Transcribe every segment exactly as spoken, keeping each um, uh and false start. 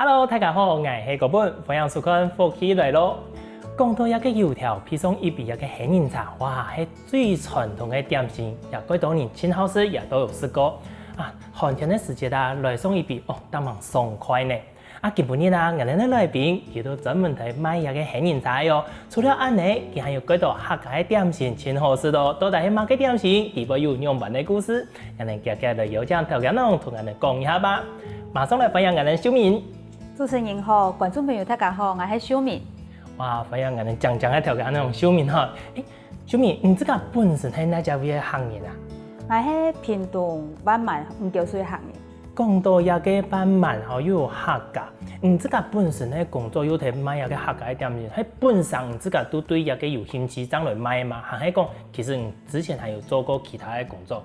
Hello，大家好，𠊎係國本，歡迎收看《福氣來了》。講到這个油條配上一杯這个杏仁茶，哇，係最傳統个點心，也蓋多人盡好食，也都有食過。啊，寒天个時節啊，來上一杯，哦，當然爽快呢。啊，今晡日啊，𠊎等个來賓，佢都專門在賣這个杏仁茶个哦。除了恁呢，佢還有蓋多客家个點心，盡好食哦。到底係麼个點心？底背有仰般个故事？𠊎等遽遽來邀請頭家娘同𠊎等講一下吧。馬上來歡迎𠊎等秀敏。 主持人好，觀眾朋友大家好，𠊎係秀敏。哇，歡迎𠊎等靚靚个頭家娘秀敏哈。誒，秀敏，你自家本身係哪隻位个客人啊？𠊎係屏東萬巒五溝水个客人。講到這个萬巒吼，又有客家，你自家本身个工作又在賣這个客家个點心，係本身你自家都對這个有興趣正來賣嗎？還係講其實你之前還有做過其他个工作？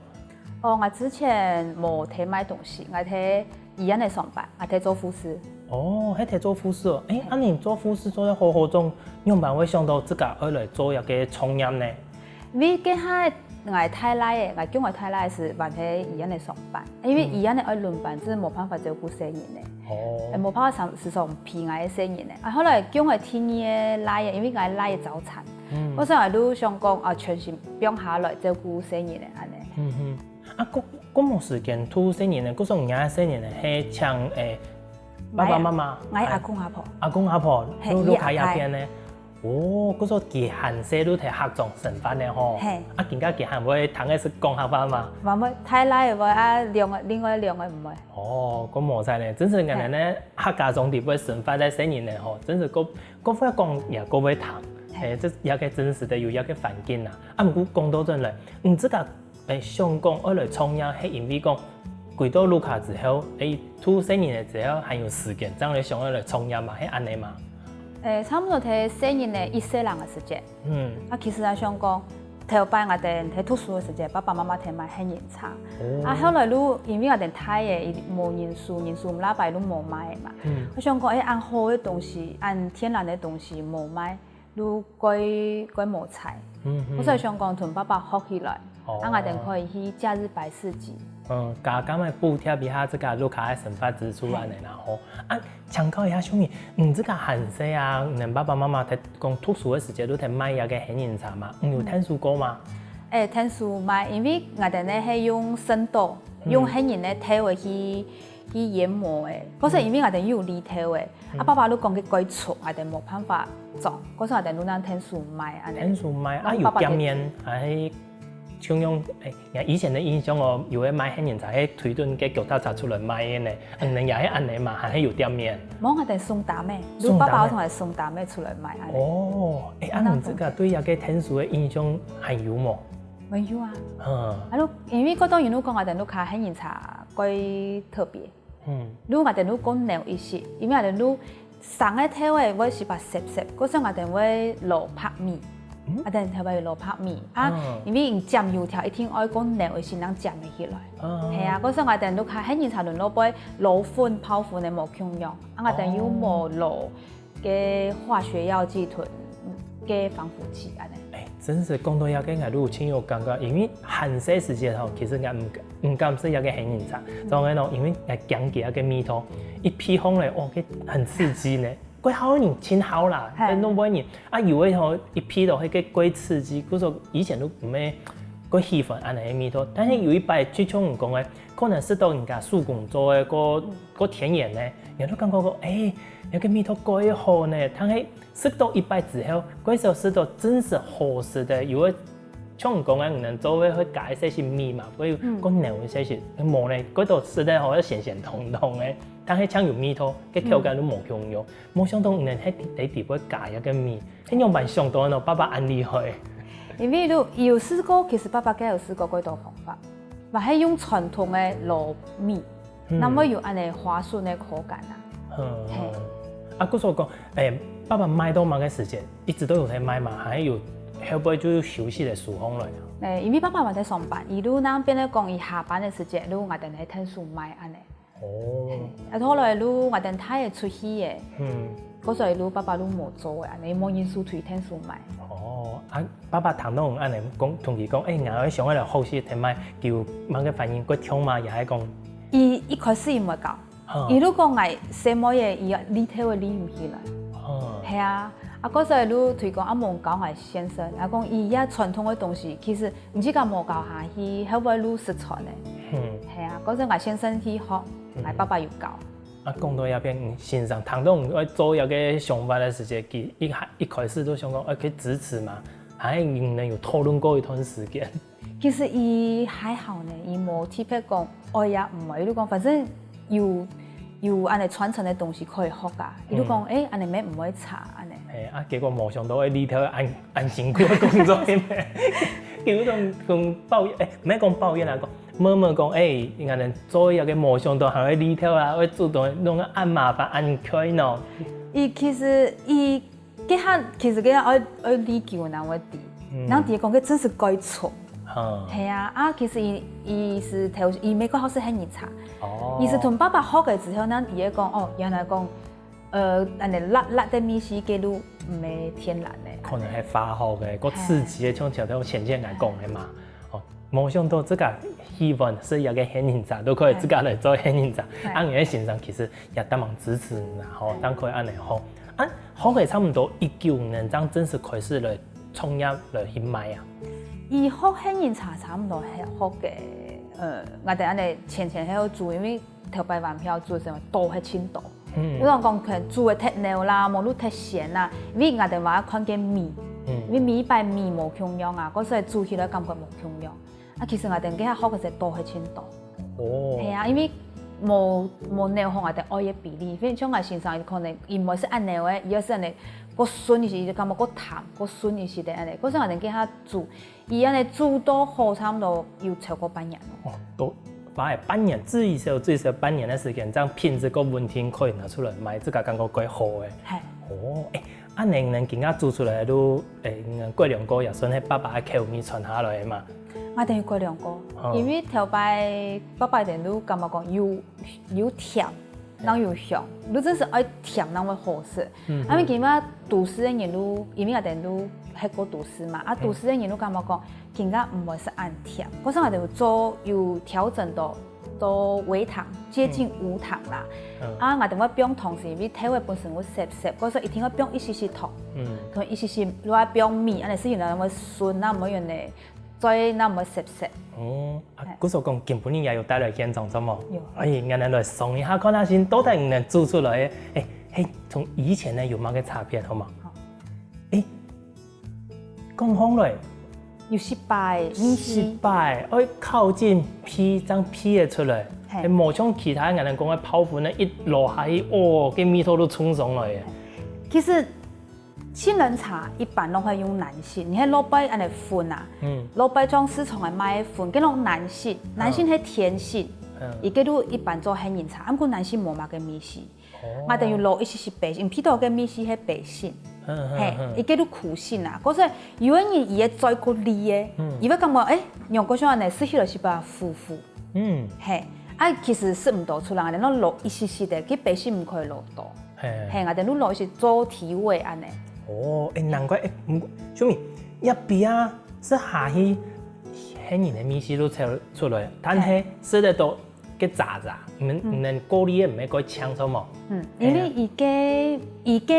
哦，𠊎之前無在賣東西，𠊎在醫院个上班，𠊎在做護士。哦，還在做護士哦。誒，恁樣做護士做得好好，仰般會想到自家愛來做這个創業呢？因為該下𠊎大倈仔，𠊎降𠊎大倈仔時還在醫院个上班，因為醫院个愛輪班，真係無辦法照顧細人仔。哦。誒，無辦法常時常陪𠊎个細人仔。啊，後來降𠊎第二个倈仔，因為𠊎倈仔早產，嗯。故所𠊎就想講，啊，全心放下來照顧細人仔恁樣。嗯哼。 啊，該，該無時間渡細人仔，故所若个細人仔係請，誒，爸爸媽媽，𠊎阿公阿婆。阿公阿婆，係，就，就在這片呢。哦，故所佢還細就在客庄生活呢吼。係。啊，今下佢還會聽得識講客話嗎？還會，大倈仔會啊，兩個，另外兩個毋會。哦，該無錯呢，真係恁樣呢，客家庄裡背生活个細人仔吼，真係該，該會講也該會聽，係，這也係真實个有一個環境啊。啊，毋過講倒轉來，你自家 誒，想講愛來創業，係因為講歸到屋下之後，誒，渡細人仔之後，還有時間，正來想愛來創業嘛，係恁樣嘛？誒，差不多在細人仔一歲零个時節。嗯。啊，其實啊，想講，頭擺𠊎等在讀書个時節，爸爸媽媽在賣杏仁茶。哦。啊，後來就因為𠊎等大仔，佢無人收，人收毋罅，就無賣嘛。嗯。𠊎想講，誒，恁好个東西，恁天然个東西無賣， 就蓋，蓋無彩。嗯，嗯。故所想講同爸爸學起來，哦。啊，𠊎等可以去假日擺市集。嗯，加減來補貼一下自家屋下个生活支出恁樣啦吼。啊，請教一下秀敏，你自家還細啊，你爸爸媽媽在講讀書个時節都在賣這个杏仁茶嘛，你有𢯭手過嗎？誒，𢯭手賣，因為𠊎等呢係用生豆，用杏仁个頭仔去，去研磨个，故所因為𠊎等有犁頭个， 啊，爸爸就講佢蓋重，𠊎等無辦法裝，故所𠊎等就恁樣𢯭手賣恁樣。𢯭手賣，啊，有店面，還係像樣，誒，以前个印象哦，有个賣杏仁茶，係推等个腳踏車出來賣个呢，恁樣也係恁樣嘛，還係有店面。無，𠊎等送擔仔，就爸爸同𠊎送擔仔出來賣恁樣。哦，誒，啊，你自家對這个𢯭手个印象還有無？還有啊。嗯。啊，就因為蓋多人就講𠊎等屋下杏仁茶蓋特別。 嗯。就𠊎等就過熬一息，因為𠊎等就生个頭仔會十八濕濕，故所𠊎等會撈白米。嗯。𠊎等頭擺有撈白米啊，嗯。因為你煎油條一定愛過熬一息，正煎得起來。嗯。係啊，故所𠊎等就較，杏仁茶輪到會撈粉、泡粉个無共樣，啊，𠊎等又無撈 个化學藥劑同个防腐劑恁樣。誒，真係講到這个，𠊎就有親有感覺，因為還細時節吼，其實𠊎毋，毋敢食這个杏仁茶，嗯。當然咯，因為𠊎驚佢个味道，一鼻䟘咧，哦，佢很刺激呢。過好人盡好啦，嘿。但弄不人啊，有个吼，一鼻到，該个過刺激，故所以前都毋會過喜歡恁樣个味道。但是有一擺，就像你講个，可能食到人家手工做个，過，過天然个，人就感覺講，誒， 這个味道蓋好呢，但係食到一擺之後，蓋少食到真實好食个，有个像你講个，你等做个會加一些些米嘛，會有嗯。過濃一些些，無呢，蓋多食个好像鹹鹹甜甜个，但係像有味道，个口感都無共樣。嗯。無想到你等還在底背加一个米，係仰般想到个呢？爸爸恁厲害。因為都有試過，其實爸爸該有試過蓋多方法。 嘛係用傳統个糯米，嗯。那麼有恁樣滑順个口感啊。嗯。嘿。啊，故所講，誒，爸爸賣到麼个時節，一直都有在賣嘛，還係有，後背就休息个時候來啊？誒，因為爸爸還在上班，佢就恁樣變得講，佢下班个時節，就𠊎等來𢯭手賣恁樣。哦。嘿，啊，後來就𠊎等大个出去个，嗯。故所就爸爸就無做个，恁樣無人手推𢯭手賣。哦，啊， 爸爸聽到恁樣講，同佢講，誒，𠊎想愛來學習，聽賣佢有麼个反應，過暢嗎？也係講，佢一開始佢毋會教，佢就講𠊎細妹仔，佢啊，理頭仔理毋起來。係啊，啊，該時就推廣啊，問教𠊎先生，啊，講佢這傳統个東西，其實毋係講無教下去，後尾就失傳个。係啊，該時𠊎先生去學，𠊎爸爸有教。啊，講到這片，先生聽到你愛做這个想法个時節，佢一開一開始都想講，愛去支持嘛，還能有討論過一段時間。 其實佢還好呢，佢無特別講愛也毋愛，佢就講反正有有恁仔傳承个東西可以學啊，佢就講，誒，恁仔乜毋會差恁仔。係啊，結果無想到會理頭恁恁辛苦个工作，係無？佢就講講抱怨，誒，毋係講抱怨啦，講問問講，誒，恁仔做這个無想到還會理頭啊，會做到弄恁麻煩恁𤸁哦。佢其實佢 該下其實該下愛愛理佢，𠊎會知，𠊎知講該真係該錯。係啊，啊其實佢佢係頭佢乜過好食杏仁茶，佢係同爸爸學个之後，𠊎知个講，哦，原來講，呃，恁仔辣辣个味緒，該就毋係天然个。可能係化學个，過刺激个，像頭頭前前來講个嘛。哦，無想到自家喜歡食這个杏仁茶，都可以自家來做杏仁茶。啊，你个先生其實也當蠻支持你啦，吼，當可以恁仔吼。 啊，學个差毋多一九年正正式開始來創業來去賣啊。佢學杏仁茶差毋多係學个，呃，𠊎兜恁仔前前係愛煮，因為頭擺還毋曉煮，所以倒忒盡多。有人講可能煮个忒濃啦，無就忒鹹啦，因為𠊎兜嘛愛看該米，因為每一擺米無共樣啊，該所以煮起來感覺無共樣。 啊，其實𠊎兜該下學个時倒忒盡多。哦。係啊，因為無無扭好𠊎兜愛个比例，因為像𠊎先生可能佢毋會食恁濃个，佢愛食恁仔，過順一息，佢就感覺過淡，過順一息个恁仔。過所以𠊎兜該下煮，佢恁仔煮到好，差毋多有超過半年了。哦，都花了半年，至少最少半年个時間，這樣品質過穩定，可以拿出來賣，自家感覺過好个。係。哦，誒， 啊，恁仔今下煮出來就，誒，過兩個也算係爸爸个口味傳下來个嘛。𠊎兜過兩個，因為頭擺爸爸兜就感覺講有有甜，然後有香，就真係愛甜正會好食。啊，因為今下都市个人就，因為𠊎兜就歇過都市嘛，啊，都市个人就感覺講，今下毋會食恁甜，可是𠊎兜做有調整到 都微糖，接近無糖啦。啊，𠊎兜會放糖係因為豆仔本身會澀澀，故所一定會放一息息糖，同一息息落去放米，恁仔係有人會順啊，毋會用呢，再那麼澀澀。哦，啊，故所講今晡日也有帶來現場，著無？有。哎，𠊎等來嚐一下，看下先到底你能煮出來个，哎，嘿，同以前个有麼个差別，好無？好。哎， 講好來，有失敗，失敗，愛靠近鼻正鼻得出來，係無像其他𠊎等講个泡粉呢，一落下去，哦，該味道都衝上來个。其實杏仁茶一般都會用南杏，你看老擺恁仔粉啊，老擺像市場个賣个粉，該種南杏，南杏係甜杏，佢該都一般做杏仁茶，毋過南杏無麼个味緒。 𠊎等有落一息息白，因為鼻到个味緒係白杏，係，佢該都苦杏啊。故所有个人佢个嘴過利个，佢會感覺，哎，仰過像恁仔食起來係把苦苦，係，啊，其實食毋到出來，𠊎等落一息息个，該白杏毋可以落多，係，𠊎等落一息做提味恁仔。哦，哎，難怪，哎，毋過，小明，一邊啊，食下去，杏仁个味緒都出出來，但係食得到 个渣渣，毋毋能過濾个，毋會過清楚無？嗯，因為佢个佢个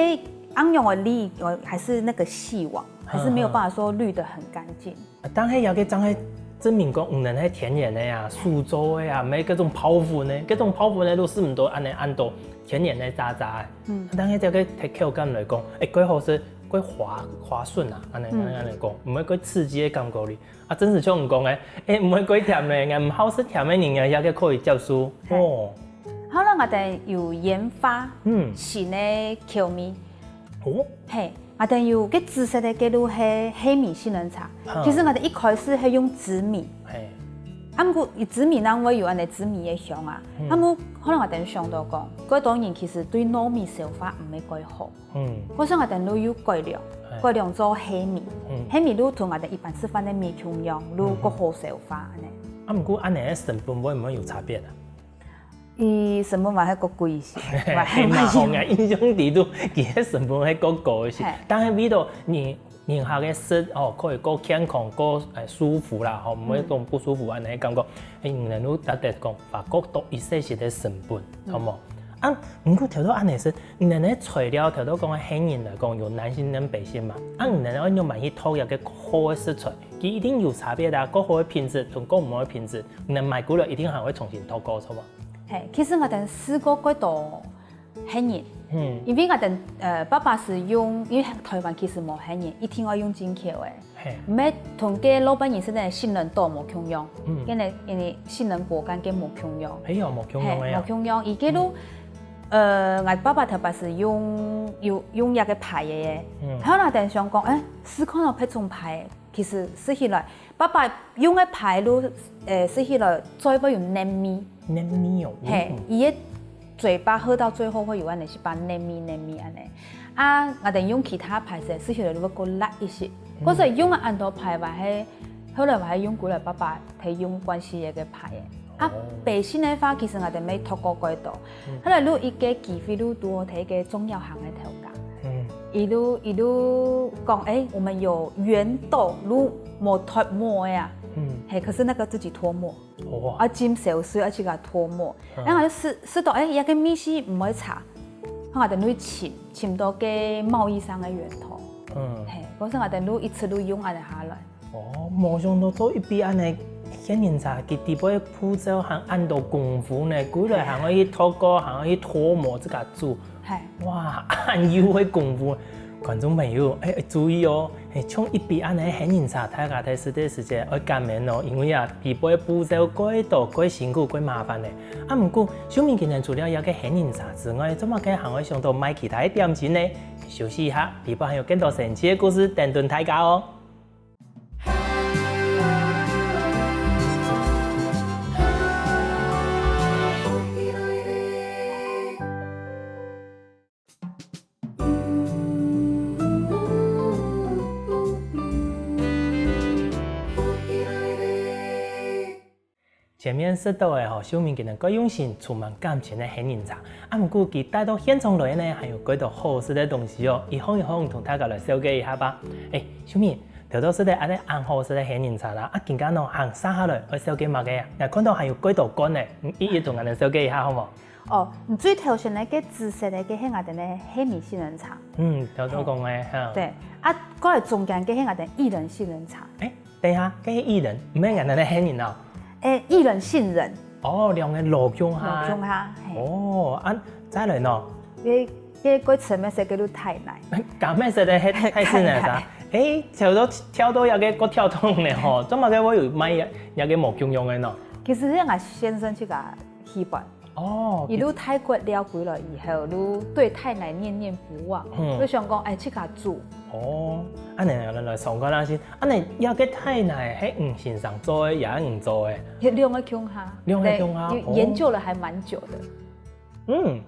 恁樣个利益，呃，還是那個細網，還是沒有辦法說濾得很乾淨。啊，但係這个正係證明講，毋能係天然个啊，手做个啊，毋係該種泡粉个，該種泡粉个都食毋到恁仔恁多天然个渣渣个。嗯，但係這个忒口感來講，哎，過好食，過滑滑順啊，恁仔恁仔講，毋會過刺激个感覺哩。 啊，真係像你講个，哎，毋會過甜个，𠊎毋好食甜个人啊，也个可以接受。哦，好啦，𠊎等有研發，嗯，新个口味。哦，係，𠊎等有个紫色个，該就係黑米杏仁茶。其實𠊎等一開始係用紫米，係，啊，毋過紫米哪會有恁仔紫米个香啊？啊，毋過後來𠊎等想到講，過多人其實對糯米消化毋係幾好。 嗯，故所𠊎等就有改良，改良做黑米，黑米就同𠊎等一般食飯个米共樣，就較好消化恁仔。啊，毋過恁仔个成本會毋會有差別啊？佢成本還係較貴一息，還係嘛，𠊎印象底肚，佢个成本還較高一息。但係味道，你人客个食吼，可以過健康、過，欸，舒服啦，吼，毋會講不舒服恁呢感覺。欸，你等有值得講法國多一些些个成本，好無？啊，毋過頭到恁呢係，你等个材料頭到講个杏仁來講，有南杏仁、北杏仁嘛，啊，你等愛仰般去擇一個好个食材，佢一定有差別啦，過好个品質同過毋好个品質，你等買過來一定還會重新擇過，好無？嘿，其實𠊎等試過幾多 杏仁。嗯，因為𠊎等呃爸爸係用，因為台灣其實無杏仁，一定愛用進口个。嘿，毋係同該老闆認識个杏仁多無共樣，嗯，因為因為杏仁果乾跟無共樣。哎喲，無共樣个呀。無共樣，佢該路，呃，𠊎爸爸特別係用用用一個牌个，嗯，後來等想講，哎，試看哦，別種牌，其實試起來，爸爸用个牌路，呃，試起來嘴巴有黏味。 黏黏哦。嘿，佢个嘴巴喝到最後會有恁呢，係把黏黏黏黏恁呢。啊，𠊎等用其他牌子，食起來會過辣一些。可是用恁多牌話，係後來話係用過來爸爸，佢用關係个牌个。啊，北杏个話，其實𠊎等沒擇過幾多。後來有一個機會，有拄好在一個中藥行个頭家，嗯，佢就佢就講，哎，我們有原豆，有無脫膜个啊，嗯，嘿，可是那個自己脫膜。 哦，啊，浸燒水，啊，自家脫膜。然後就食食到，哎，這個味緒毋會差。然後等去尋，尋到該貿易商个原頭。嗯，嘿，可是𠊎等就一直就用恁呢下來。哦，無想到做一杯恁呢，杏仁茶，佢底背步驟還恁多功夫呢，歸來還愛去擇果，還愛去脫膜，自家煮。 哇，恁幼个功夫，觀眾朋友，欸，注意哦，係像一杯恁呢个杏仁茶，大家在食个時節愛減慢哦，因為啊，底背步驟過多、過辛苦、過麻煩呢。啊，毋過秀敏今日除了這個杏仁茶之外，做麼个還會想到賣其他个點心呢？休息一下，底背還有更多神奇个故事等等大家哦。 前面食到个吼，秀敏佢等蓋用心、充滿感情个杏仁茶，啊，毋過佢帶到現場來呢，還有幾多好食个東西哦，一項一項同大家來紹介一下吧。欸，秀敏，頭到食到恁呢恁好食个杏仁茶啦，啊，今下呢，還續下來愛紹介麼个啊？𠊎看到還有幾多罐呢，你一一同𠊎等紹介一下好無？ 哦，你最頭先个該紫色个該係𠊎等个黑米杏仁茶。嗯，頭頭講个哈。對，啊，過來中間該係𠊎等薏仁杏仁茶。欸，等一下，該係薏仁，毋係𠊎等个杏仁哦。欸，薏仁杏仁。哦，兩個摎共下。摎共下，嘿。哦，啊，再來呢？該該該層面係叫做泰奶。該乜係个係泰式奶茶。欸，跳到跳到這個過跳動呢吼，做麼个會有賣這個無共樣个呢？其實係𠊎先生自家喜歡。 哦，佢對泰國尞歸來以後，就對泰奶念念不忘，嗯，就想講，欸，自家煮。哦，恁呢來來來，上課啦先，恁呢這個泰奶係你先生做个，也係你做个？兩個共下，兩個共下，對，研究了還蠻久的。嗯，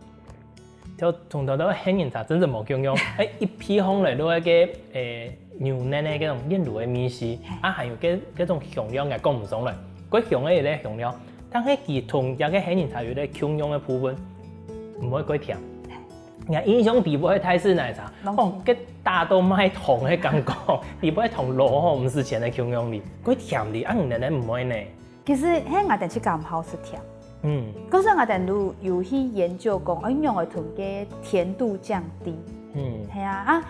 就從頭到尾杏仁茶真正無共樣，欸，一配方來落該個，欸，牛奶个該種煉乳个味緒，啊，還有該該種香料，𠊎講毋上來，蓋香个一個香料。 但係佢同這個杏仁茶有一個共樣个部分，毋會蓋甜。𠊎印象底背个泰式奶茶，哦，該打到賣糖个感覺，底背糖摎吼，毋使錢个共樣哩，蓋甜哩，啊，你等等毋會呢？其實係𠊎等自家毋好食甜，嗯，可是𠊎等就有去研究講，愛仰會同該甜度降低，嗯，係啊，啊，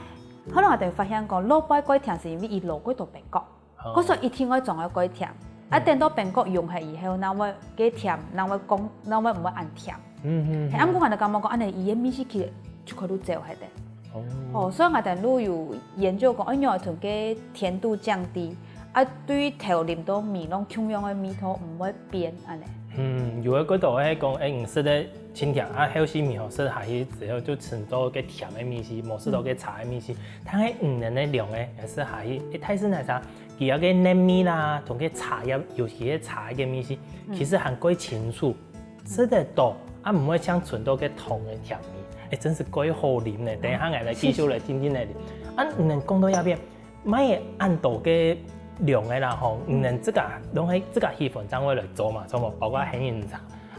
後來𠊎等發現講，落背蓋甜係因為佢摎蓋多冰角。 故所一定愛裝到蓋甜。啊，等到冰角溶忒以後，正會該甜，正會降，正會毋會恁甜。嗯嗯。係，啊，毋過𠊎就感覺講，恁呢佢个味緒其實就快就走忒个。哦，所以𠊎等就有研究講，愛仰會同該甜度降低，啊，對頭啉到尾，攏共樣个味道毋會變，恁呢。嗯，有个角度係講，欸，你食个清甜，啊，後續尾吼食下去之後，就嗔到該甜个味緒，無食到該茶个味緒。但係你等个量呢，也食下去，欸，泰式奶茶 佢个該奶味啦，同該茶葉，尤其該茶个味緒，其實還蓋清楚，食得到，啊毋會像嗔到該糖个甜味，欸，真係蓋好啉呢。等一下𠊎來繼續來靜靜來啉。啊，你等講到這片，賣恁多个量个啦吼，你等自家攏係自家喜歡正會來做嘛，著無？包括杏仁茶，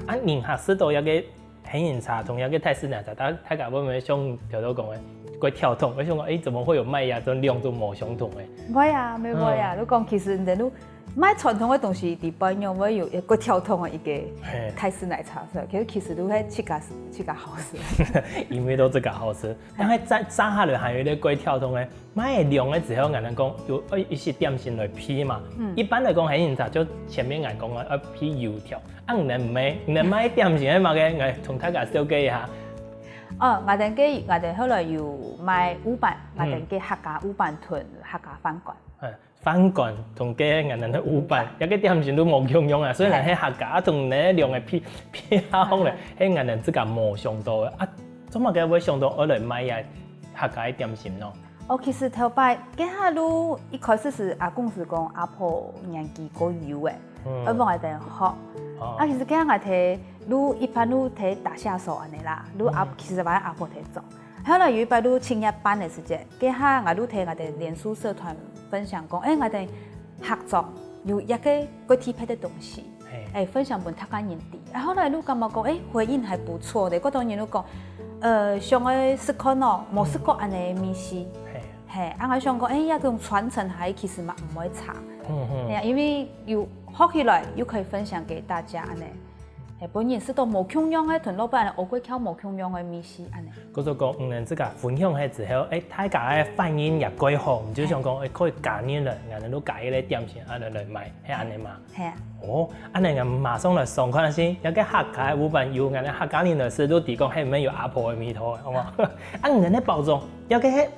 啊，人客食到這個杏仁茶同這个泰式奶茶，大大家會毋會像頭頭講个，會跳動？會想講，誒，怎麼會有賣這種兩種無相同个？毋會啊，毋會啊。嗯。你講其實你都賣傳統个東西，裡背又會有一个跳動个一个嘿。泰式奶茶，是吧？其實其實都係自家自家好食。因為都自家好食，但係再再下來還有一个過跳動个，賣个量个時候，𠊎等講有愛一些點心來配嘛。嗯。一般來講，杏仁茶就前面𠊎講个，愛配油條。 啊，你等賣，你等賣點心係麼个？𠊎同大家紹介一下。哦，𠊎等个，𠊎等後來有賣烏粄，𠊎等个客家烏粄同客家飯粿。嗯，飯粿同个𠊎等个烏粄，這个點心都無共樣啊。雖然係客家，啊，同你兩个配配下好咧，係𠊎等自家無想到个。啊，做麼个會想到愛來賣這客家个點心呢？ 哦，其實頭擺，該下就一開始係阿公係講阿婆年紀過有个，嗯。愛幫𠊎等學。哦。啊，其實該下𠊎等就一般就在打下手恁仔啦，就阿，嗯。其實還阿婆在做。後來有一擺就青年班个時節，該下𠊎就在𠊎等臉書社團分享講，誒，𠊎等客庄有一个過特別个東西。 嘿。誒，分享分大家人知。啊，後來就感覺講，誒，回應還不錯的，過多人就講，呃，想愛試看哦，無試過恁仔个味緒。嘿。嘿，啊，𠊎想講，誒，這種傳承下去其實嘛毋會差。嗯，嗯。嘿啊，因為有學起來，又可以分享給大家恁仔。嘿，分人試到無共樣个，同老闆學過跳無共樣个味緒恁仔。 故所講，嗯，自家分享係之後，誒，大家个反應也過好，你就想講，誒，可以加入了，然後就加一个點心，啊，來來賣，係恁仔嘛？係啊。哦，恁仔𠊎馬上來上看先，這个客家个烏粄有𠊎个客家人來食，就知講係毋係有阿婆个味道个，好無？啊，你个包裝，這个係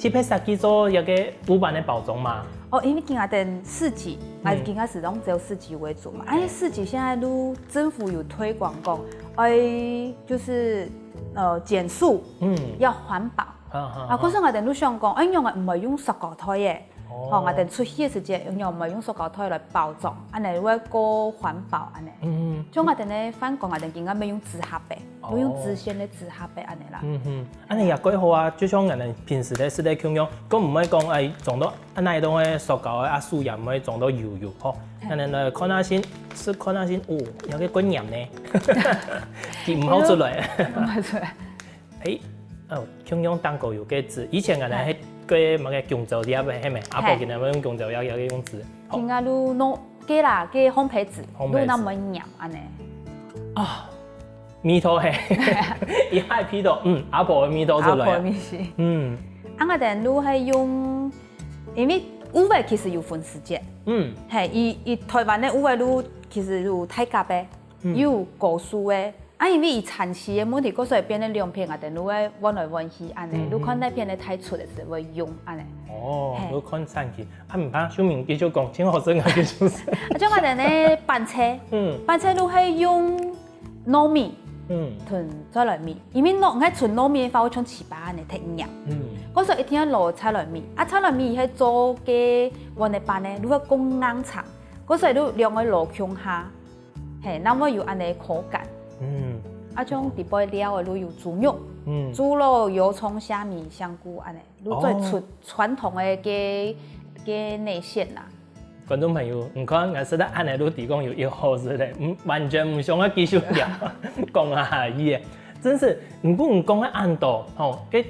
特別設計做這个烏粄个包裝嘛？哦，因為今下等四季，嗯。啊，今下始終只有四季為主嘛。啊，因為四季現在都政府有推廣講，哎，就是 呃，減塑，嗯。要環保。哈，哈，啊，哈。可是𠊎等就想講，哎，仰仔毋會用塑膠袋耶？哦。吼，𠊎等出去个時節，仰仔毋會用塑膠袋來包裝，恁仔會過環保恁仔。嗯，嗯。像𠊎等个飯粿，𠊎等今下愛用紙盒仔，哦。愛用紙箱个紙盒仔恁仔啦。嗯哼，恁仔也過好啊，就像𠊎等平時个食个共樣，更毋會講，哎，裝到 啊，哪一種个塑膠个啊，塑料毋會裝到油油吼。嘿。恁仔呢，看下先，試看下先，哦，有个過黏呢。佢毋好出來。毋好出來。誒，哦，共樣頂高有个紙，以前𠊎等係个麼个弓蕉葉个，係無？阿婆今下會用弓蕉葉，有个用紙。好。今下就弄个啦，个烘焙紙，烘焙紙。就那麼黏恁仔。啊， 味道係，一下鼻到，嗯，阿婆个味道出來啊。阿婆个味緒。嗯。啊，𠊎等就係用，因為芋仔其實有分時節。嗯。嘿，以，以台灣个芋仔就其實有大甲个，嗯。有高樹个。啊，因為以產期个問題，故所以變成兩片，𠊎等就會換來換去恁仔，嗯，就看哪片个大出个時會用恁仔。哦，嘿。就看產期。啊，毋怕，秀敏繼續講，真好食啊，繼續食。啊，像𠊎等个粄脆，嗯。粄脆就係用 糯米，嗯。同再來米，因為糯，你愛純糯米个話，會像粢粑恁仔忒黏。嗯。故所以一定愛落再來米，啊，再來米係做个碗个粄呢，就會過硬程，故所以就兩个落共下，嘿，那會有恁仔口感。嗯。啊，像底背料个就有豬肉，嗯。豬肉、油蔥、蝦米、香菇恁仔，就最傳，哦。傳統个个个內餡啦。 觀眾朋友，你看，𠊎食到恁仔就知講有幾好食咧，嗯，完全毋想愛繼續聊，講下去个。真是，毋過你講个恁多，吼，該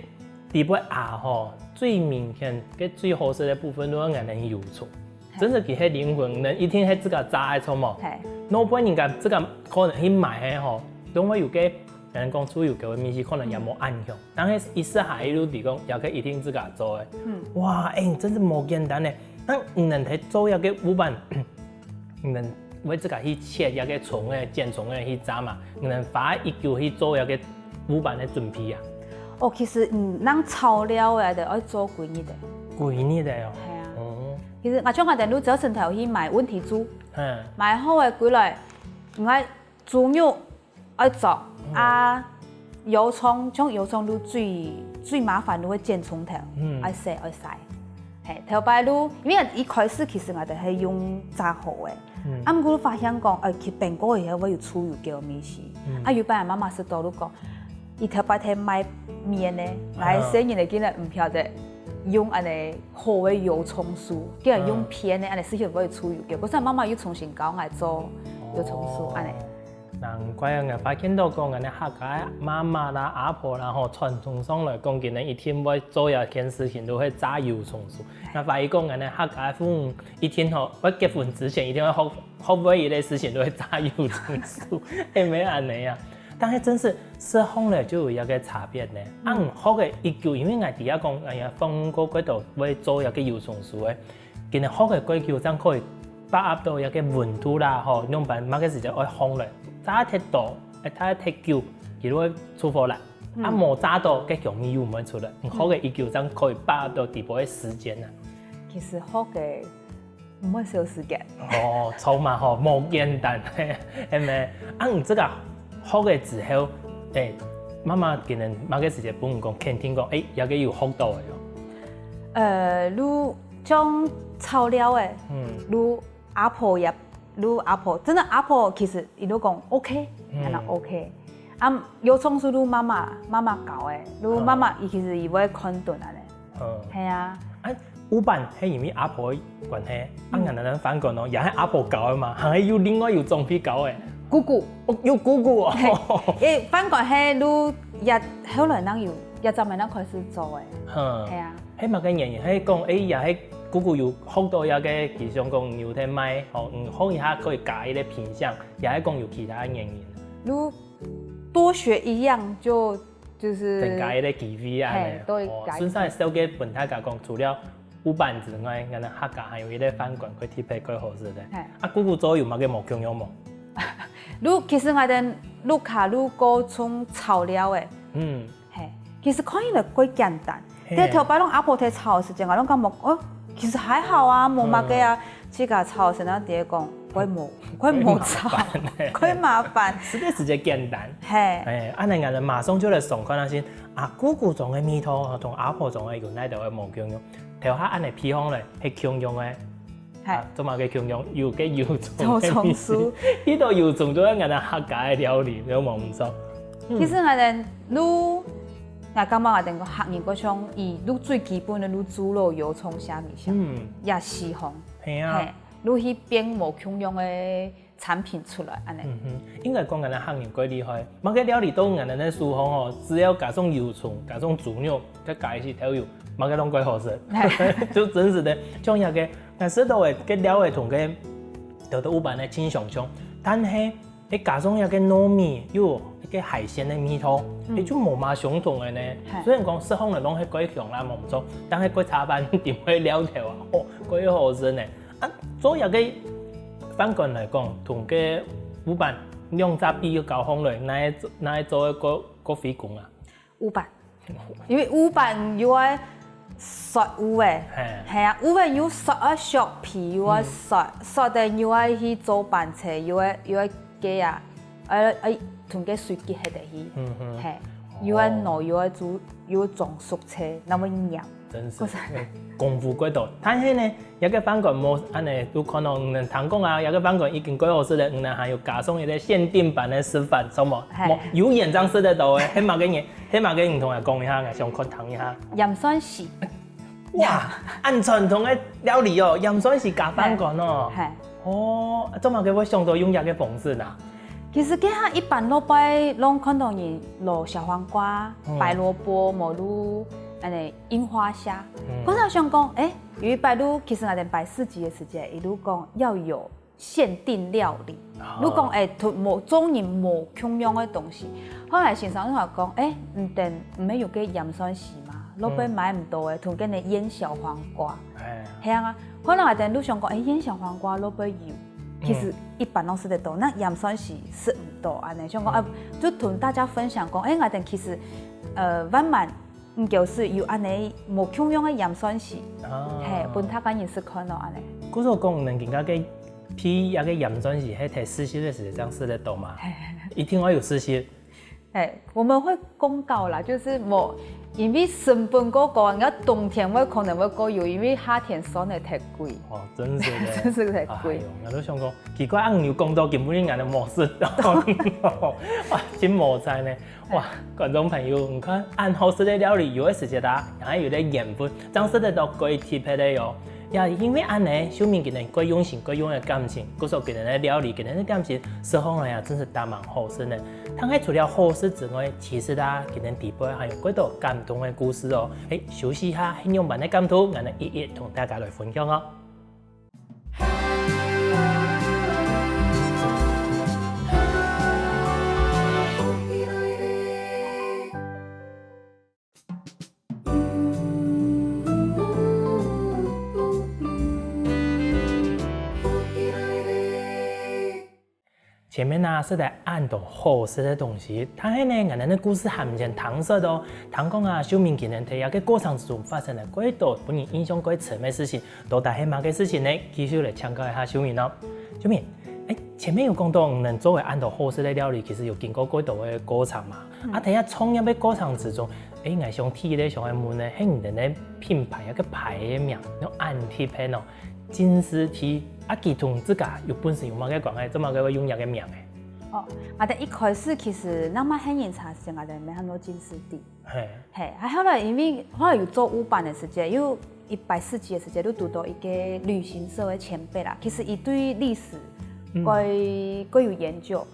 底背啊吼，最明顯、該最好食个部分，就係𠊎等油蔥。嘿。真是佢係靈魂，人一定係自家炸个蔥無？嘿。老闆人家自家可能去買个吼，都會有个，人講豬油膏个味緒，可能也無恁香。 但係一食下去就知講，這个一定自家做个。嗯。哇，哎，真是無簡單呢。那你等在做這个芋粄，你等會自家去切這个蔥个、剪蔥个去炸嘛？你等花幾久去做這个芋粄个準備啊？哦，其實，嗯，恁炒料个，就愛做幾日个。幾日个哦？係啊。哦。其實，𠊎像𠊎等就朝晨頭去買問題豬，嗯。買好个歸來，𠊎豬肉 愛做，嗯。啊，油蔥，像油蔥就最，最麻煩就係剪蔥頭，嗯。愛洗，愛洗。嘿，頭擺就，因為一開始其實𠊎等係用炸好个，嗯。啊，毋過發現講，哎，佢冰過以後會有豬油膏个味緒。嗯。啊，有擺媽媽食到就講，佢頭擺在賣麵呢，啊。來生人个竟然毋曉得用恁仔好个油蔥酥，竟然用騙个，啊。恁仔食起會有豬油膏。可是媽媽又重新教𠊎做油蔥酥，哦。恁仔。難怪啊，𠊎發現到講，𠊎等客家媽媽啦、阿婆啦吼，傳統上來講，佢等一定會做一件事情，就係炸油蔥酥。𠊎發現講，𠊎等客家婦女一定吼，愛結婚之前一定會學學會一個事情，就係炸油蔥酥，係毋係恁樣啊？但係真係食項咧就有一個差別呢。啊，學个一久，因為𠊎知啊講，哎呀，放過幾多會做一個油蔥酥个，今日學个幾久，正可以把握到一個溫度啦，吼，用飯麼个時間愛放咧，炸忒多，哎，炸忒久，佢就會出火啦。啊，無炸到，該香味又毋會出來。你學个一久，正可以把握到底部个時間啊。其實學个毋會少時間。哦，著嘛吼，無簡單，係毋係？啊，你這個學个之後，哎，媽媽今日麼个時間分你講肯定講，哎，這個有學到个哦。呃，如像炒料个，嗯，如阿婆也，如阿婆，真的阿婆其實佢都講 OK，嗯，恁樣 OK。啊，油蔥酥如媽媽，媽媽教个，如媽媽佢其實佢會看準恁樣。 嗯。係啊。啊，有辦係因為阿婆个關係，啊，嗯，𠊎等飯館哦，也係阿婆教个嘛，還係有另外有長輩教个。姑姑。哦，有姑姑哦。係，誒，飯館係如也後來人有，也專門人開始做个。嗯。係啊。係麼个原因？係講，誒，也係姑姑有學到一個，佢想講有在賣，吼，嗯，學一下可以加一個品相，也係講有其他个原因。如多學一樣就 就是增加一個機會啊，嘿，多一個哦，順便紹介分大家講，除了烏粄之外，𠊎等客家還有一個飯館，佢特別蓋好食个。嘿。啊，姑姑做有麼个無共樣無？如，其實𠊎等屋下如果從炒料个，嗯，嘿，其實看起來蓋簡單，嘿。但頭擺攏阿婆在炒个時間，𠊎攏感覺，哦，其實還好啊，無麼个啊。嗯。 自家炒，先生直接講，怪無，怪無炒，怪麻煩。食个時間簡單。嘿。哎，恁樣𠊎等馬上就來想看下先，啊，姑姑種个味道吼，同阿婆種个有哪兜个無共樣？頭下恁樣配方咧，係共樣个。嘿。啊，做麼个共樣？有个油蔥个味緒。油蔥酥。呢道油蔥就係𠊎等客家个料理，有無毋錯？嗯。其實𠊎等，如，𠊎感覺𠊎等个客人个像，以如最基本个如豬肉、油蔥、蝦米、蝦米，嗯。也四項。 係啊。嘿，就去變無共樣个產品出來，恁樣。嗯哼，應該講𠊎等客人蓋厲害，麼个料理都𠊎等个廚房吼，只要加上油蔥，加上豬肉，再加一息豆油，麼个攏蓋好食。嘿。就真實个，像那個，𠊎食到个，个料个同个，得到烏粄个盡相像，但係 誒，加上一個糯米，又有一個海鮮个味道，嗯。誒，就無麼相同个呢。嘿。雖然講食項來講係蓋香啦，無錯，但係蓋茶飯店个料頭啊，哦，蓋好食呢。啊，做一個飯館來講，同个烏粄兩隻比較較好來，哪一，哪一做个較，較費工啊？ 烏粄，因為烏粄又愛削烏个，嘿。係啊，烏个又削愛削皮，又愛削，嗯。削个又愛去做粄條，又愛，又愛雞啊，愛，愛同个水結合得去，嗯哼。嘿，又愛熬，哦。又愛煮，又愛裝熟菜，那麼黏。真是，可是，功夫蓋多。但係呢， 這個飯館無恁樣，就看到你等聽講啊，這個飯館已經蓋好食了，你等還有加上一個限定版个食法，著無？嘿。無，有現正食得到个，係麼个人，係麼个人同𠊎講一下，𠊎想看聽一下。鹽蒜絲。哇，恁傳統个料理哦，鹽蒜絲加飯館哦。嘿。哦，做麼个會想到用這個方式啊？其實這下一般落擺攏看到人落小黃瓜、嗯。白蘿蔔、無就恁樣櫻花蝦。嗯。可是𠊎想講，誒， 有一擺就，其實𠊎等擺市集个時節，佢就講要有限定料理。哦。就講，誒，同無，做人無共樣个東西。後來先生就同𠊎講，誒，你等毋係有个鹽蒜絲嘛，落擺買毋到个，同个你醃小黃瓜。哎。係啊，後來𠊎等就想講，誒，醃小黃瓜落擺有，其實一般攏食得到，該鹽蒜絲食毋到，恁樣想講，啊，就同大家分享講，誒，𠊎等其實，呃，慢慢 嗯，就是有恁樣無共樣个鹽蒜絲，啊。嘿，分大家認識看咯，恁樣。故所講，你等今个个皮那個鹽蒜絲，係在市集个時節正食得到嘛？嘿。一定愛有市集。嘿，我們會公告啦，就是無，因為成本過高，你看冬天會可能會過有，因為夏天蒜仔忒貴。哦，真是的。真是忒貴。哎喲，𠊎都想講，奇怪，恁樣講到今晡日𠊎都無食到。哇，真無彩呢。 哇，觀眾朋友，你看，恁好食个料理，有个時節啊，也還有个緣分，正食得到蓋特別个喲。也因為恁仔，秀敏佢等蓋用心、蓋用个感情，故所佢等个料理、佢等个點心，食起來啊，真係當蠻好食呢。但係除了好食之外，其實啊，佢等底背還有蓋多感動个故事哦。欸，休息一下，係仰般个感動，𠊎等一一同大家來分享哦。 前面啊，食了恁多好食个東西，但係呢，𠊎等个故事還毋曾聽煞哦。聽講啊，秀敏佢等在這个過程之中發生了蓋多分人印象蓋深个事情，到底係麼个事情呢？繼續來請教一下秀敏哦。秀敏，欸，前面有講到你等做个恁多好食个料理，其實有經過蓋多个過程嘛。嗯。啊，在這創業个過程之中，欸，𠊎想第一个想愛問个，係你等个品牌，該个牌个名，用恁特別哦。 金絲地，啊，佢同自家有本身有麼个關係？做麼个會用這个名仔？哦，𠊎等一開始其實，𠊎等還細人个時節，𠊎等乜喊做金絲地。嘿。嘿，啊後來因為後來有做舞班个時節，有一擺實習个時節，就堵到一个旅行社个前輩啦。其實佢對歷史嗯。蓋，蓋有研究。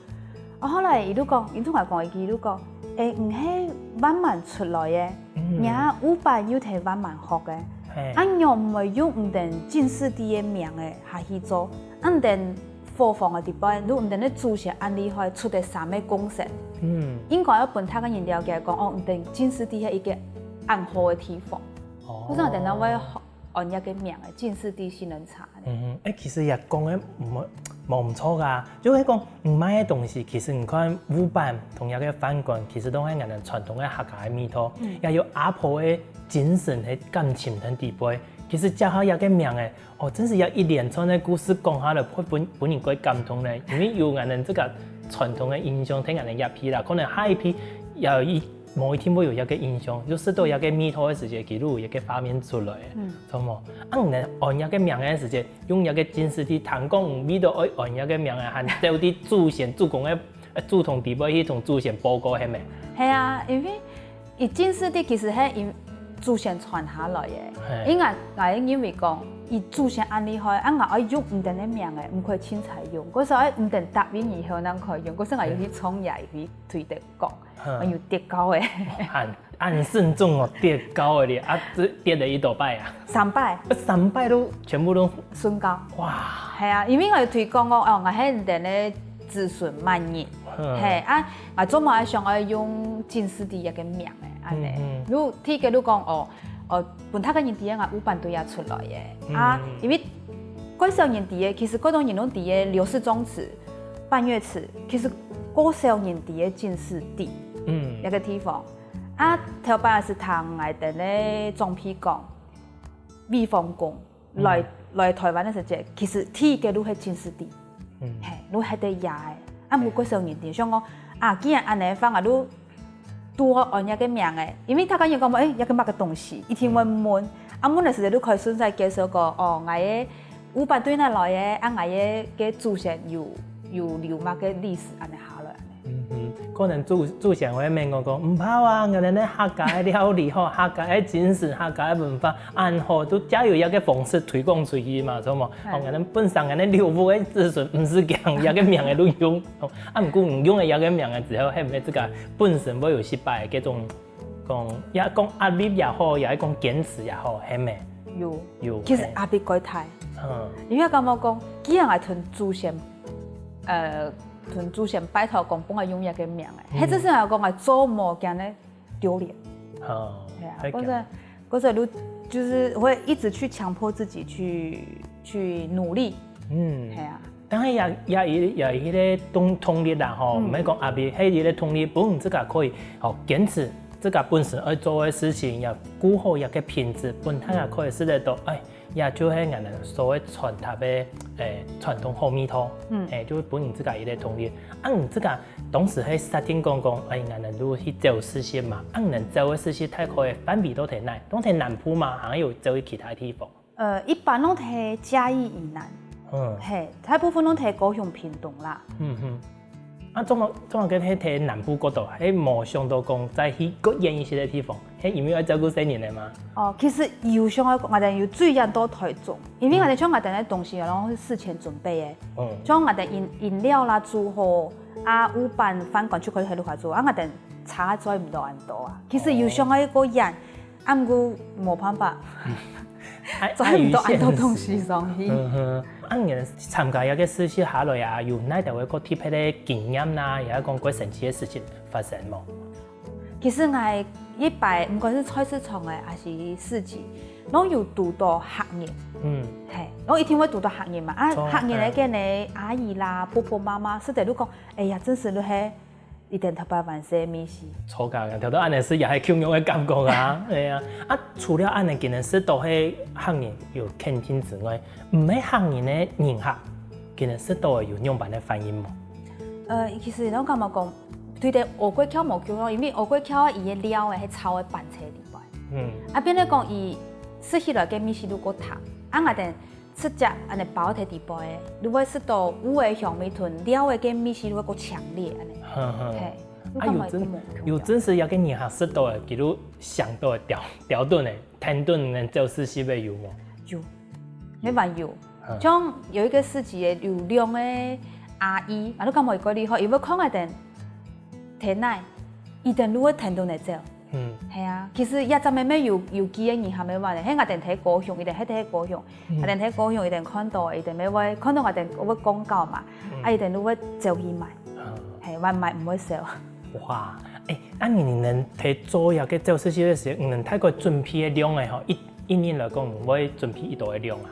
啊，後來佢就講，佢同𠊎講一句，佢就講：「欸，你係萬巒出來个，嗯。若舞班又在萬巒學个，嘿。啊，仰毋會用你等金絲地个名仔下去做？啊，你等伙房个底背，就你等个祖先恁厲害，出个三个貢獻，嗯。應該愛分大家人了解講，哦，你等金絲地係一个恁好个地方。」哦。故所𠊎等正會學 安這个名仔，金絲地杏仁茶呢。嗯，欸，其實也講个無，無毋著啊，就係講，你賣个東西，其實你看舞班同這个飯館，其實都係𠊎等傳統个客家个味道，嗯。也有阿婆个精神个感情在底背。其實接下這个名仔，哦，真係有一連串个故事講下來，會分，分人蓋感動呢，因為有𠊎等這个傳統个印象，在𠊎等這批啦，可能下一批也有一 無一定會有這个印象，就食到這个味道个時節，佢就有這个畫面出來，嗯。著無？啊，你等安這个名个時節，用這个金絲地，聽講為著愛安這个名仔，還走去祖先、祖公个，呃，祖堂底背去同祖先報告，係無？係啊，因為佢金絲地其實係因祖先傳下來个，嘿。應該，𠊎認為講，佢祖先恁厲害，啊，𠊎愛用你等个名仔，毋可以凊彩用，故所愛你等答應以後，正可以用，故所𠊎有去創業，有去推特講。 嗯。有跌跤个。恁，恁慎重哦，跌跤个咧，啊，這跌了幾多擺啊？三擺。啊，三擺都全部都順跤。哇。係啊，因為𠊎有推廣講，哦，𠊎係你等个子孫滿人。嗯。嘿，啊，𠊎做麼个想愛用金絲地這个名仔，恁仔。嗯，嗯。如果第一个就講，哦，哦，分大家人知𠊎舞班對這出來个。啊，嗯。因為蓋少人知个，其實蓋多人都知个劉氏宗祠、半月祠，其實 蓋少人知个金絲地，嗯。這个地方。啊，頭擺係聽𠊎等个長輩講，魏方公來，嗯。來臺灣个時節，其實第一个就係金絲地，嗯。嘿，就係在這个。啊，毋過蓋少人知，像講，啊，既然恁仔个話，𠊎就 都安這个名仔，因為大家人講，欸，這个麼个東西，一定會問。嗯。啊，問个時節，就可以順勢介紹講，哦，𠊎个舞班對哪來个，啊，𠊎个，个祖先有，有留麼个歷史，恁仔下來。嗯哼，可能祖，祖先會問𠊎講，毋怕啊，𠊎等个客家个料理吼，客家个精神，客家个文化，恁好，都藉由這个方式推廣出去嘛，著無？嗯。哦，𠊎等本身𠊎等劉屋个子孫，毋使驚，這个名仔都用。哦， 啊，毋過你用了這个名仔之後，係毋係自家本身會有失敗个這種，講，也講壓力也好，也係講堅持也好，係無？有，有，其實壓力蓋大。嗯。因為感覺講，既然𠊎同祖先，呃，同祖先拜託講，分𠊎用這个名仔，嗯。該陣時𠊎講𠊎做無驚个 丟臉。哦，係啊，或者，或者就，就是會一直去強迫自己去，去努力。嗯。係啊。當然也，也，也有一个動，動力啦，吼，嗯。毋係講壓力，係一个動力，分自家可以，吼，堅持自家本身愛做个事情，也顧好這个品質，分大家可以食得到，嗯。哎， 也就係𠊎等所謂傳達个，欸，傳統好味道，嗯。欸，就分人自家一个動力。啊，你自家當時係設定講講，欸，𠊎等就去走實習嘛。啊，你等走个實習大概个範圍都在哪？都在南部嘛，還有走去其他地方？呃，一般都在嘉義以南。嗯。嘿，大部分都在高雄、屏東啦。嗯哼。啊，做麼，做麼个係在南部角度，係無想到講再去較遠一些个地方，係因為愛照顧細人仔嘛？哦，其實有想愛，𠊎兜有最遠到台中，因為𠊎兜像𠊎兜个東西，攏係事前準備个，嗯。像𠊎兜飲，飲料啦煮好，啊，有粄飯粄就可以在屋下煮，啊，𠊎兜差載毋到恁多啊。其實有想愛較遠，啊，毋過無辦法，載毋到恁多東西上去。嗯哼，啊，你參加這个實習下來啊，有哪兜个較特別个經驗啦，也係講較神奇个事情發生無？其實𠊎一擺，毋管係菜市場个，還係市集，攏有堵到客人。嗯。嘿，攏一定會堵到客人嘛。啊，著啊，客人个該个阿姨啦、婆婆媽媽，實在就講，哎呀，真實就係一定頭擺還細个味緒。著啊，聽到恁樣係也係共樣个感覺啊，係啊。啊，除了恁樣，今日食到个客人有肯定之外，毋係客人个人客，今日食到个有仰般个反應無？呃，其實𠊎感覺講，對个，烏龜橋無共樣，因為烏龜橋啊，佢个料个係炒个粄菜裡背。嗯。啊，變成講佢食起來个味緒就較淡。啊，𠊎兜直接恁樣包在裡背个，就會食到有个香味同料个个味緒就會較強烈恁樣。呵呵。嘿，啊，有真，有真實有个人客食到个，佢就想到个條，條頓个，天頓个朝食係毋係有無？有，每晚有。嗯。像有一個市集个有兩個阿姨，啊，就感覺佢厲害，佢會看𠊎兜天奶，佢兜就會天頓个走。 嗯。係啊，其實這隻妹妹有，有機个人還無話咧，係𠊎兜在高雄，佢兜係在高雄，嗯。𠊎兜在高雄，佢兜看到，佢兜乜會看到𠊎兜會廣告嘛，嗯。啊，佢兜就會走去買，啊。係，還買毋會少。哇，欸，啊你，你兜在做這个朝食个時節，你兜大概準備个量个吼，一，一日來講，會準備幾多个量啊？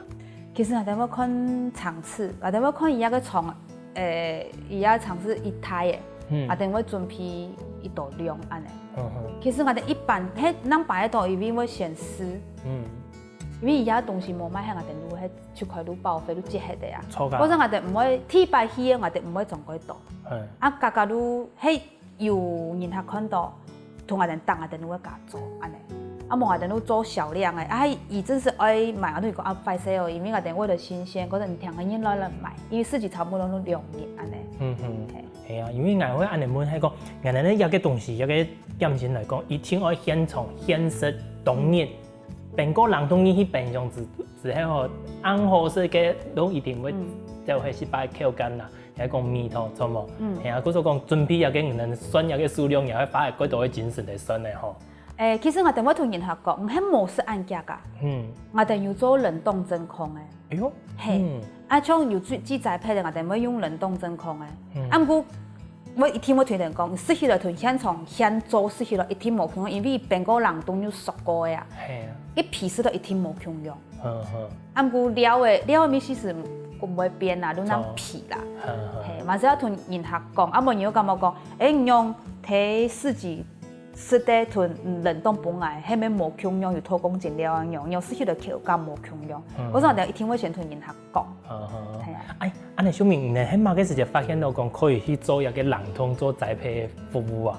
其實𠊎兜會看場次，𠊎兜會看佢个場 呃，佢个場次一大个，嗯。啊，𠊎兜會準備幾多量恁樣。嗯哼。其實𠊎兜一般，係，人擺得到，佢會先試。嗯。因為佢个東西無賣，𠊎兜就會就開就報廢，就接忒个啊。著啊。或者𠊎兜毋會，第一擺去个，𠊎兜毋會總歸多。嗯。啊，價格就，係有人客看到，同𠊎兜講，𠊎兜就會加做，恁樣。啊，無𠊎兜就做少量个，啊，佢真係愛買，𠊎兜就講啊，歹勢哦，因為𠊎兜為了新鮮，可能聽个人來來買，因為市集差不多都兩日恁樣。嗯哼。嘿。 係啊，因為𠊎會恁樣問，係講，𠊎兜這个東西，這个點心來講，一定愛現場現食當日，冰過冷凍你去冰箱之，之後吼，恁好食个，都一定會，嗯。就係失敗口感啦，也講味道，著無？嗯。係啊，故所講準備這个，你兜算這个數量，也會花幾多个精神來算个吼。 欸，其實𠊎兜會同人客講，毋係無食恁遽啊。嗯。𠊎兜有做冷凍真空个。哎喲。嘿，嗯。啊，像有煮，煮齋配个，𠊎兜會用冷凍真空个。嗯。啊，毋過，𠊎一定會同佢講，食起來同現場現做食起來一定無共樣，因為佢冰過冷凍又熟過个啊。係啊。佢皮食到一定無共樣。嗯哼。啊，毋過料个，料个味緒係毋會變啦，就恁皮啦。嗯哼。嘿，嘛係愛同人客講，啊，無人又感覺講，欸，你用忒四季 食个同冷凍本來，係毋係無共樣，有偷工減料啊樣，樣食起來口感無共樣。嗯。故所𠊎兜一定會先同人客講。嗯哼。係啊。欸，恁樣小明呢，係麼个時節發現到講可以去做這个冷凍做宅配服務啊？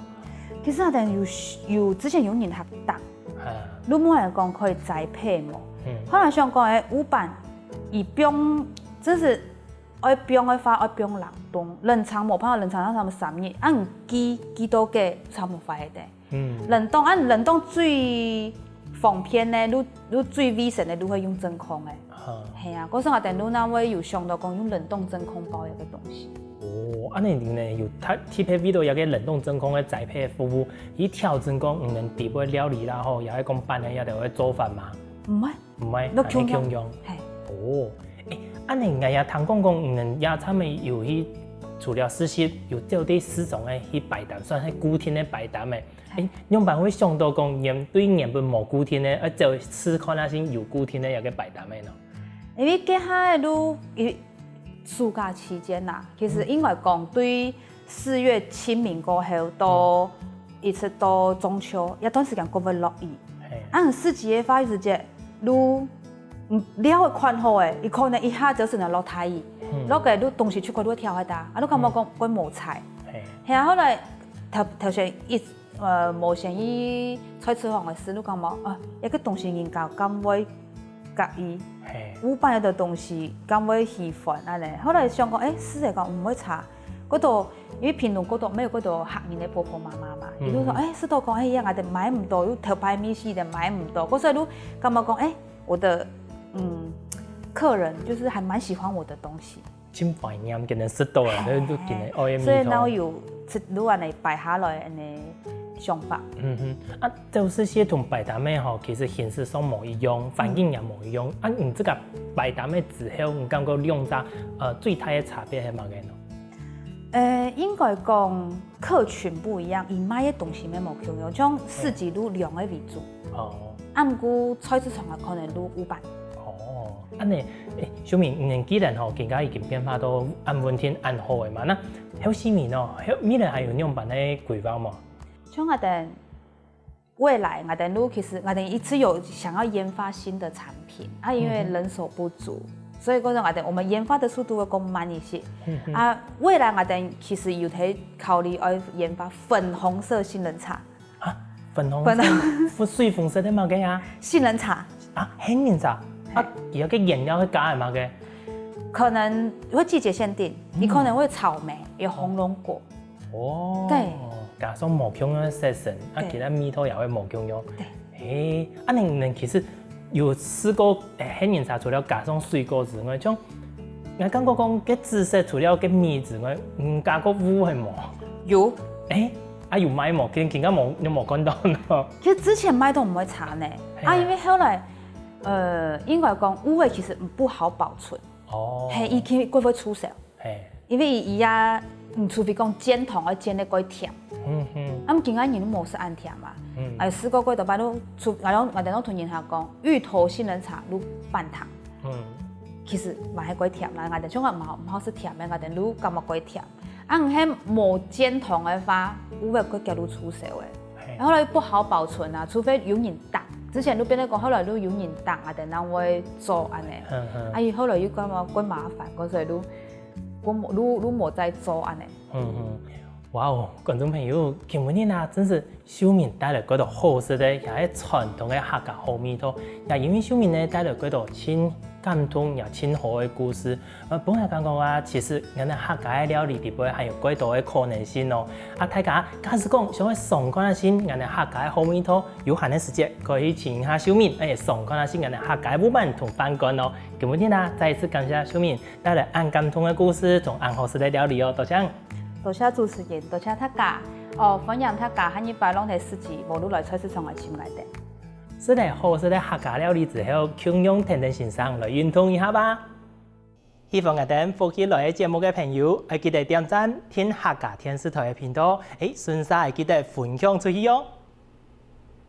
其實𠊎兜有，有之前有人客打，啊。就問𠊎講可以宅配無？嗯。後來想講，欸，有辦，佢放，真係愛放个話，愛放冷凍，冷藏無辦法，冷藏到差不多三日，啊，你寄，寄到个差不多壞忒。 嗯。冷凍，啊，冷凍最方便呢，就，就最衛生个，就會用真空个。哈。係啊，故所𠊎兜就會有想到講用冷凍真空包一个東西。哦，恁樣你呢，有特，特別為到這个冷凍真空个宅配服務，去調整講你兜底背料理啦吼，也係講辦个這兜个做法嘛？毋會。 毋係，都共樣。還係共樣。嘿。哦，欸，恁樣𠊎也聽講講，你兜也參與有去，除了實習，有走對市場个去擺攤，算係固定个擺攤个。嘿。欸，仰般會想到講，原，對原本無固定个，愛走試看啊，先有固定个一个擺攤个呢？因為這下个就，因為暑假期間吶，其實應該講對 四月清明過後到，嗯。一直到中秋，這段時間較會落雨。嘿。啊，四季个話，時節，就，嗯，料款好个，佢可能一下就係落大雨，嗯。落个就東西就較會跳下去，啊，就感覺講，嗯。較無彩。嘿。係啊，後來頭，頭先一，呃，無先去菜市場个時，就感覺，啊，這个東西人家敢會佮意，嘿。有辦个東西敢會喜歡，恁樣。後來想講，欸，試下講毋會差。過多，因為屏東過多，沒有過多客人个婆婆媽媽嘛，嗯。佢就說，哎，食到講，哎呀，𠊎兜買毋到，又頭擺味緒个買毋到，過所以就感覺講，哎，我的，嗯，客人就是還蠻喜歡我的東西。真懷念，今日食到啊，哎，就今日愛个味道。所以然後有一路恁樣擺下來恁樣想法。嗯哼，啊，就是係同擺攤个吼，其實形式上無一樣，環境也無一樣。啊，你這個擺攤个之後，你感覺兩者，呃，最大个差別係麼个呢？ 呃，應該講客群不一樣，佢賣个東西乜無共樣，像市集就量个為主，哦。啊，毋過菜市場个可能就有辦。哦，恁樣，欸，秀敏，你既然吼，今下已經變化到恁穩定、恁好个嘛，那後續呢，後，未來還有仰般个規劃無？像𠊎兜 未來𠊎兜就其實𠊎兜一直有想要研發新的產品啊，因為人手不足，所以講𠊎兜我們研發的速度會更慢一些。啊，未來𠊎兜其實有在考慮要研發粉紅色杏仁茶。啊，粉紅色，粉紅，粉水紅色个麼个啊？杏仁茶。啊，杏仁茶。啊，佢个原料係加个麼个？可能會季節限定，你可能會草莓，有紅龍果。 哦，對。加上無共樣个色澤，啊，對。其他味道也會無共樣。對。欸，啊，你，你其實有試過，欸，杏仁茶除了加上水果之外，像，𠊎感覺講，該紫色除了該味之外，嗯，加過烏係無？有。欸，啊，有賣無？今，今下無，你無看到呢。其實之前賣都毋會差呢，啊，係啊。因為後來，呃，應該講烏个其實不好保存。哦。係，佢過會出餿。 係。因為佢啊，嗯，除非講煎糖愛煎到過甜。嗯哼。啊，毋過今下人都無食恁甜嘛。嗯。哎，試過幾多擺都出，𠊎攏，𠊎兜攏同人客講，芋頭杏仁茶就半糖。嗯。其實嘛係過甜啦，𠊎兜像𠊎毋好，毋好食甜个，𠊎兜就感覺過甜。啊，你係無煎糖个話，有會過加入出餿个。係。後來不好保存啊，除非有人打。之前就變成講，後來就有人打，𠊎兜正會做恁樣。嗯哼。啊，佢後來又感覺過麻煩，所以就 我無，就，就無再做恁樣。嗯嗯，哇哦，觀眾朋友，今晡日啊，真係秀敏帶來幾多好食个，也係傳統个客家好味道，也因為秀敏呢帶來幾多盡感動也盡好个故事。呃，本來感覺啊，其實𠊎兜客家个料理裡背還有幾多个可能性哦。啊，大家假使講想愛嚐看啊先𠊎兜客家个好味道，有閒个時節可以去尋一下秀敏，而且嚐看啊先𠊎兜客家个粄饅同飯粿哦。今晡日啊，再一次感謝秀敏 帶來恁感動个故事，同恁好食个料理哦，多謝。多謝主持人，多謝大家。哦，歡迎大家下禮拜攏在市集，無就來菜市場來尋𠊎兜。食了好食个客家料理之後，共樣跈等先生來運動一下吧。喜歡𠊎兜福氣來了節目个朋友，愛記得點讚、訂客家電視台个頻道，欸，順續愛記得分享出去哦。